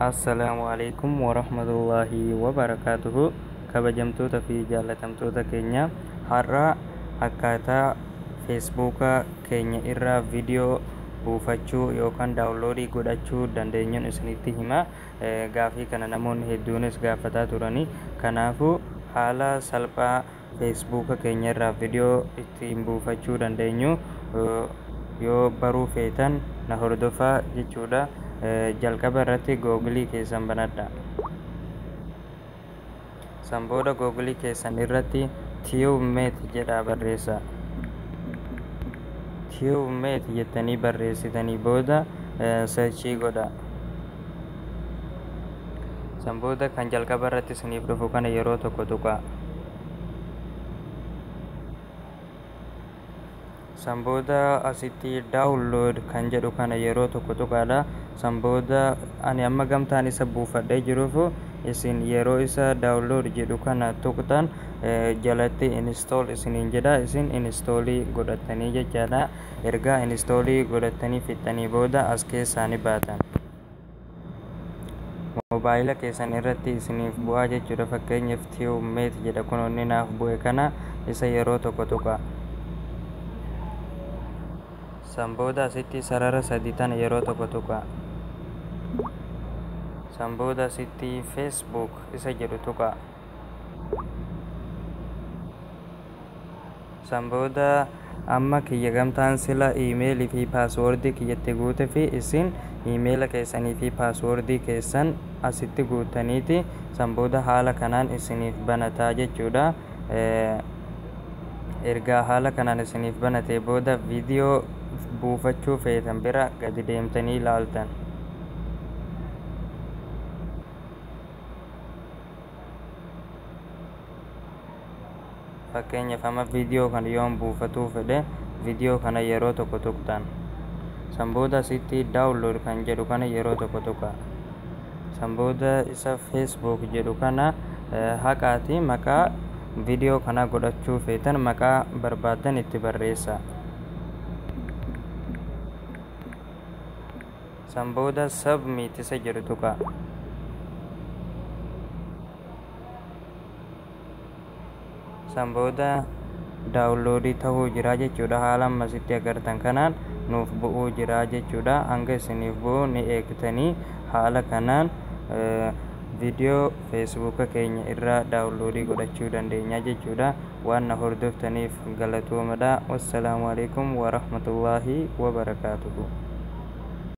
Assalaamu alaikum warahmatullaahi wabarakaatuhu. Kabajamtoota fi jaallatamtoota keenya, har'a akkaataa Feesbuuka keenya irraa viidiyoo buufachuu yookaan download godhachuu dandeenyuun isinitti hima. Gaafii kana namoonni hedduunis gaafataa turani. Kanaafuu haala salphaa Feesbuuka keenya irraa viidiyoo ittiin buufachuu dandeenyu yoo baruu feetan na hordofaa jechuudha. Jalqaba irratti Googilii keessan banadha. San booda Googilii keessan irratti TubeMate jedhaa barreessaa. TubeMate jettanii barreessitanii booda search godhaa. San booda kan jalqaba irratti isiniif dhufu kana yeroo tokko tuqaa. San booda asitti download kan jedhu kana yeroo tokko tuqaadha. San booda ani amma gamtaan isa buufadhee jiruuf, isin yeroo isa download jedhu kana tuqxan jalatti install isiniin jedha. Isin install godhattanii jechaadha. Ergaa install godhattanii fixxanii booda as keessaa ni baatan. Moobaayila keessan irratti isiniif bu'aa jechuudha. Fakkeenyaaf TubeMate jedha, kun inni naaf bu'e kana isa yeroo tokko tuqa. San booda asitti sarara sadi tana yeroo tokko tuqa. San booda asitti Facebook isa jedhu tuqa. San booda amma kiyya gamtaan sila iimeelii fi paaswoordii kiyyatti guute fi isin iimeela keessanii fi paaswoordii keessan asitti guutaniiti san booda haala kanaan isiniif banataa jechuudha. Ergaa haala kanaan isiniif banatee booda viidiyoo buufachuu feetan bira gadi deemtanii ilaaltan. Fakkeenyaaf amma viidiyoo kana yoon buufatuu fedhe, viidiyoo kana yeroo tokko tuqxan. San booda asitti download kan jedhu kana yeroo tokko tuqa. San booda isa Facebook jedhu kana haqaati maqaa viidiyoo kana godhachuu feetan maqaa barbaaddan itti barreessa. San booda submit isa jedhu tuqa. San booda download ta'uu jira jechuudha. Haala ammasitti agartan kanaan nuuf bu'uu jira jechuudha. Hanga isiniif bu'u ni eegtanii haala kanaan viidiyoo Feesbuuka keenya irraa download godhachuu dandeenya jechuudha. Waan na hordoftaniif galatoomadha. Wassalaamu alaikum warahmatullaahi wabarakaatuhu.